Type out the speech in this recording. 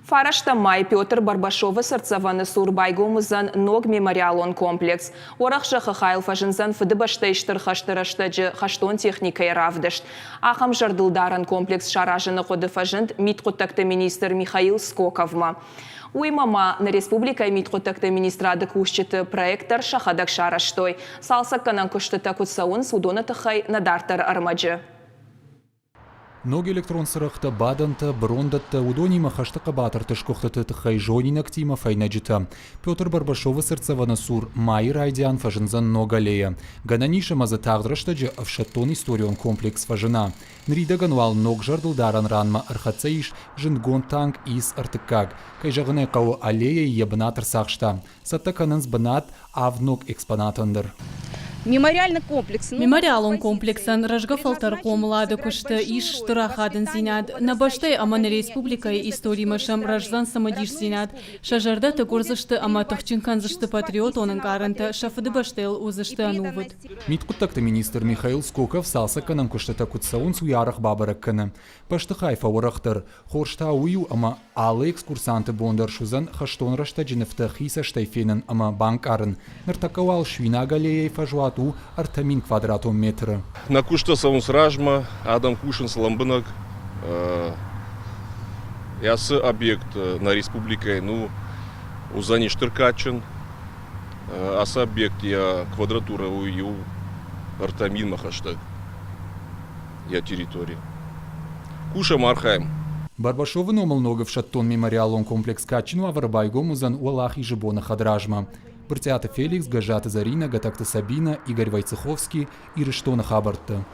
Фарӕстӕм май Петр Барбашовы цыртдзӕвӕны цур байгом уыдзӕн ног мемориалон комплекс. Уӕрӕх зӕххы хайыл фӕзындзӕн Фыдыбӕстӕйы Стыр хӕсты рӕстӕджы хӕстон техникӕйы равдыст. Ахӕм зӕрдылдарӕн комплекс саразыны хъуыды фӕзынд мидхъуыддӕгты министр Михаил Скоковмӕ. Уыимӕ ма нӕ республикӕйы мидхъуыддӕгты министрады кусджыты проект дӕр сӕхӕдӕг сарӕзтой. Цалцӕггӕнӕн куыстытӕ куыд цӕуынц, уыдоны тыххӕй нӕ дарддӕры ӕрмӕджы. Ног электрон цырӕгътӕ, бадӕнтӕ, бырондӕттӕ, уыдонимӕ хӕсты хъӕбатырты сгуыхтыты тыххӕй зонинӕгтимӕ фӕйнӕджытӕ. Петр Барбашовы цыртдзӕвӕны цур майы райдиан фӕзындзӕн ног аллея. Гӕнӕн ис ӕмӕ дзы тагъд рӕстӕджы ӕфсӕддон-историон комплекс фӕзына. Ныридӕгӕн уал ног зӕрдылдарӕн ранмӕ ӕрхӕццӕ ис зындгонд танк ИС ӕртыккаг. Кӕй зӕгъын ӕй хъӕуы, аллеяйы йӕ бынат ӕрцахста. Цӕттӕ кӕнынц бынат авд ног экспонатӕн дӕр. Мемориалон комплексӕн рӕзгӕ фӕлтӕр хъомылады куысты ис стыр ахадындзинад. Нӕ бӕстӕйы ӕмӕ нӕ республикӕйы историмӕ сӕм рӕздзӕн цымыдисдзинад, сӕ зӕрдӕты гуырдзысты ӕмӕ тыхджын кӕндзысты патриотон ӕнкъарӕнтӕ, сӕ фыдыбӕстӕйыл уыдзысты ӕнувыд. Мидхъуыддӕгты министр Михаил Скоков цалцӕггӕнӕн куыстытӕ куыд цӕуынц, уый арӕх бабӕрӕг кӕны. Бӕстыхай фӕуӕрӕхдӕр. Хорз та уый у, ӕмӕ алы экскурсанты бон дӕр суыдзӕн хӕстон рӕстӕджы нывтӕ хи цӕстӕй фенын ӕмӕ банкъарын. Ныртӕккӕ уал суинаг аллеяйы фӕзуат у 3000 квадратон метры. Нӕ куыстӕ цӕуынц размӕ, адӕм кусынц лӕмбынӕг. Ацы объект нӕ республикӕйы ну, уыдзӕни стыр кадджын. Ацы объект йӕ квадратурӕ у иу 3000-мӕ хӕстӕг йӕ территори. Кусӕм, архайӕм. Барбашовы номыл ног ӕфсӕддон мемориалон комплекс кадджын уавӕры байгом уыдзӕн Уӕлахизы боны хӕдразмӕ. Брытъиаты Феликс, Гӕззаты Зӕринӕ, Гӕтӕгты Сабинӕ, Игорь Войцеховский, Ирыстоны хабӕртты.